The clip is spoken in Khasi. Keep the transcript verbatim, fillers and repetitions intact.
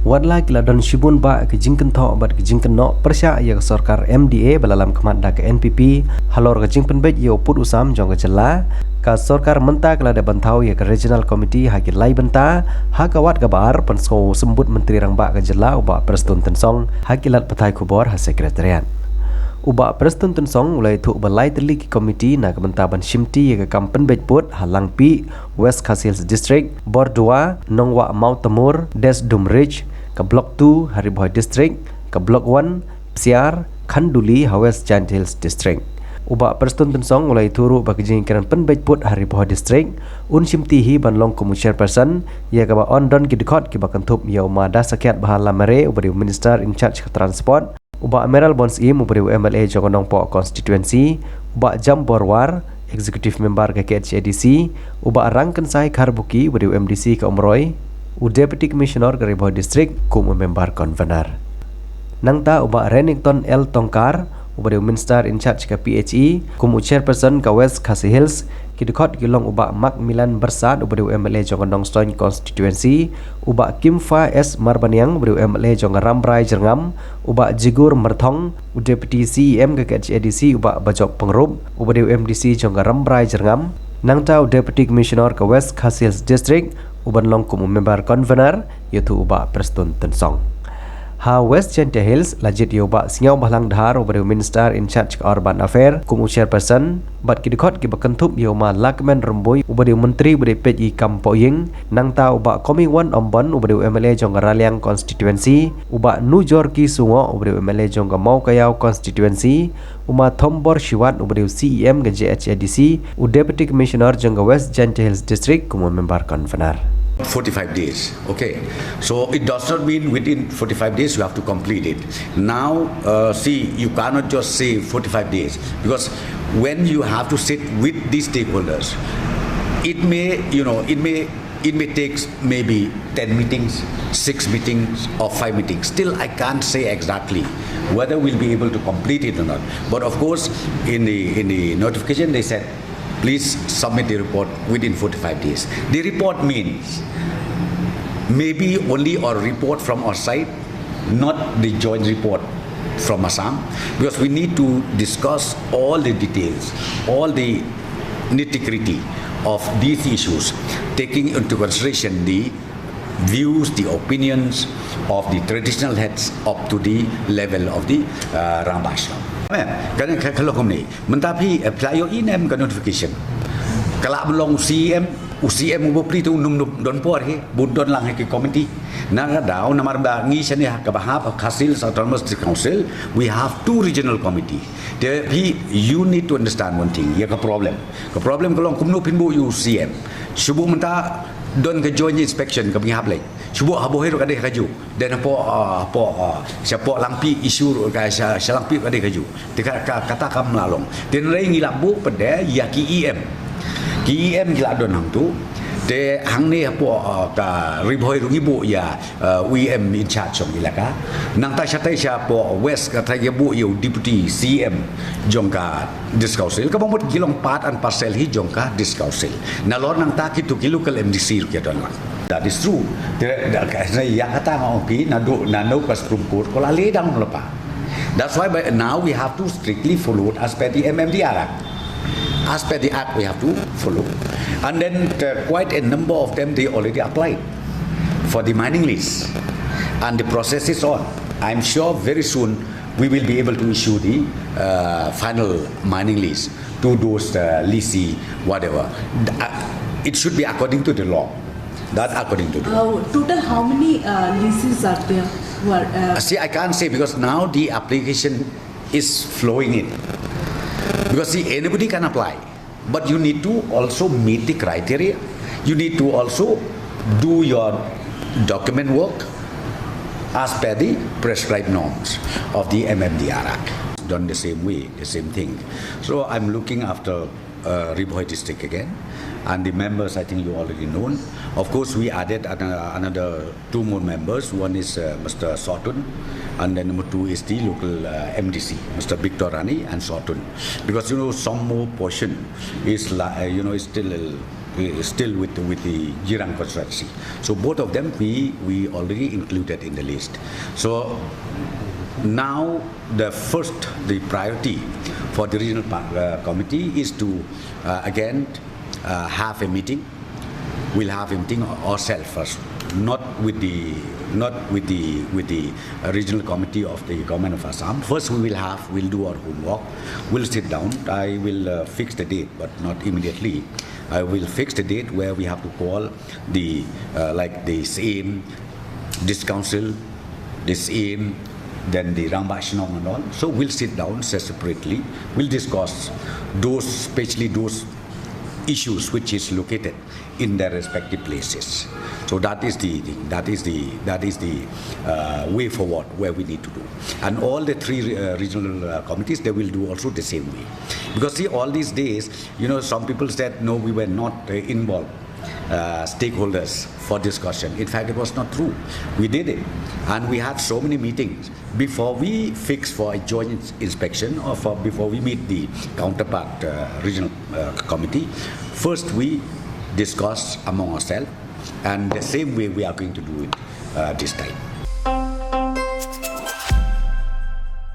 Wat la ki la don shibun bah ki jingkynthoh bad ki jingkynnoh pyrshah ïa ka sorkar M D A ba la lam khmat da ka N P P halor ka jingpynbeit ïa u pud u sam jong ka jylla, ka sorkar mynta ka la dep ban thaw ïa ka Regional Committee ha ki lai bynta, ha ka wat kaba ar, pynsngew u Symbud Myntri Rangbah ka jylla u Bah Prestone Tynsong ha ki lad pathai khubor ha Secretariat. U Bah Prestone Tynsong u la ïathuh ba lai tylli ki komiti na ka bynta ban shimti ïa ka kam pynbeit pud ha Langpih, West Khasi Hills District, Bordua, Nongwah Mawtamur, Desdum Ridge, ka Block two ha Ri Bhoi District, ka Block one, Psiar, Khanduli ha West Jaintia Hills District. U Bah Prestone Tynsong u la ïathuh ruh ba ka jingkren pynbeit pud ha Ri Bhoi District un shimti hi ban long kum u chairperson, ïa kaba yn don ki dkhot kiba kynthup ïa u Ma Dasakhiatbha Lamare uba dei u Minister in charge ka Transport, u Bah Mayralborn Syiem uba dei u M L A jong ka Nongpoh Constituency, u Bah Jambor War, Executive Member ka K H A D C, u Bah Rangkynsai Kharbuki uba dei u M D C ka Umroi, u Deputy Commissioner ka Ri Bhoi District kum u Member Convener. Nangta u Bah Renikton L Tongkhar uba dei u Minister in charge ka P H E kum u Chairperson ka West Khasi Hills, ki dkhot ki long u Bah Macmillan Byrsat uba dei u M L A jong ka Nongstoiñ Constituency, u Bah Kimfa S Marbaniang uba dei u M L A jong ka Rambrai Jyrngam, u Bah Jigur Myrthong, u Deputy C E M ka K H A D C, u Bah Bajop Pyngrope uba dei u M D C jong ka Rambrai Jyrngam, nangta u Deputy Commissioner ka West Khasi Hills District uban long kum u Member Convener, ïathuh u Bah Prestone Tynsong. Ha West Jaintia Hills la jied ïa u Bah Sniawbhalang Dhar uba dei u Minister in charge ka Urban Affair kum u Chairperson, bad ki dkhot kiba kynthup ïa u Ma Lahkmen Rymbui uba dei u Myntri uba dei peit ïa ki kam pohïing, nangta u Bah Comingone Ymbon uba dei u M L A jong ka Raliang Constituency, u Bah Nujorki Sungoh uba dei u M L A jong ka Mawkaiaw Constituency, u Ma Thombor Shiwat uba dei u C E M ka J H A D C, u Deputy Commissioner jong ka West Jaintia Hills District kum u Member Convener. Forty-five days. Okay. So it does not mean within forty-five days you have to complete it. Now, uh, see, you cannot just say forty-five days, because when you have to sit with these stakeholders, it may, you know, it may, it may take maybe ten meetings, six meetings, or five meetings. Still, I can't say exactly whether we'll be able to complete it or not. But of course, in the, in the notification, they said, "Please submit the report within forty-five days." The report means maybe only a report from our side, not the joint report from Assam, because we need to discuss all the details, all the nitty-gritty of these issues, taking into consideration the views, the opinions of the traditional heads up to the level of the, uh, Rangbah Ashnong. Kan ka, ka long kumne. Mynta phi, eh, phi la ïohi ne em ka notification. Ka la ban long u C E M, u C E M u bapli tu num num don por hi, bun don lang hi ki committee. Na ka daw namar ba ngi shane ha ka behalf of Khasi Hills Autonomous District Council, we have two regional committee. Te phi, you need to understand one thing, ïa ka problem. Ka problem ka long kumno phin buh ïa u C E M. Shu buh mynta don ka joint inspection kaba ngi hap leh. Shu buh ha Bhoi ruh ka dei kajuh. Then hapoh, ah, hapoh, ah, sha poh Langpih issue ruh ka sha, sha Langpih ka dei kajuh. Te ka, ka, kata kam la long. Te hynrei ngi la buh pat de ïa ki E M. Ki E M ki la don hangtu. Te hangne hapoh, ah, ka Ri Bhoi ruh ngi buh ïa, ah, u E M in charge jong ilaka. Nangta shatai shapoh West kata ngi buh ïa u Deputy C E M jong ka District Council. Kaba mut ki long part and parcel hi jong ka District Council. Nalor nangta kitu ki local M D C ruh ki don lang. That is true. Te, da, ka, ïa kata nga ong phi, naduh, naduh ka Supreme Court, ko la lay down lypa. That's why by now we have to strictly follow as per the M M D R Act. As per the Act, we have to follow. And then, uh, quite a number of them, they already applied for the mining lease. And the process is on. I'm sure very soon we will be able to issue the, uh, final mining lease to those, uh, leasee, whatever. Th-, uh, it should be according to the law. That according to the law. Uh, total how many, uh, leases are there who are, uh, See, I can't say because now the application is flowing in. Because see, anybody can apply, but you need to also meet the criteria. You need to also do your document work as per the prescribed norms of the M M D R Act. Done the same way, the same thing. So I'm looking after, uh, Ri Bhoi district again, and the members I think you already known. Of course, we added an-, another two more members. One is, uh, Mister Sotun, and then number two is the local, uh, M D C, Mister Victor Rani and Sotun. Because, you know, some more portion is la-, uh, you know, is still a uh, still with with the Jirang constituency. So both of them we we already included in the list. So now the first the priority for the regional pa- uh, committee is to uh, again uh, have a meeting. We'll have a meeting ourselves first, not with the not with the with the regional committee of the government of Assam. First, we will have we'll do our homework. We'll sit down. I will uh, fix the date, but not immediately. I will fix the date where we have to call the uh, like the same this council, this aim, then the Rangbah Shnong and all. So we'll sit down separately. We'll discuss those, especially those issues which is located in their respective places. So that is the thing. That is the that is the uh, way forward where we need to do. And all the three uh, regional uh, committees, they will do also the same way. Because see, all these days, you know, some people said no, we were not uh, involved uh, stakeholders for discussion. In fact, it was not true. We did it. And we had so many meetings before we fix for a joint inspection or for before we meet the counterpart uh, regional uh, committee. First, we discuss among ourselves, and the same way we are going to do it uh, this time.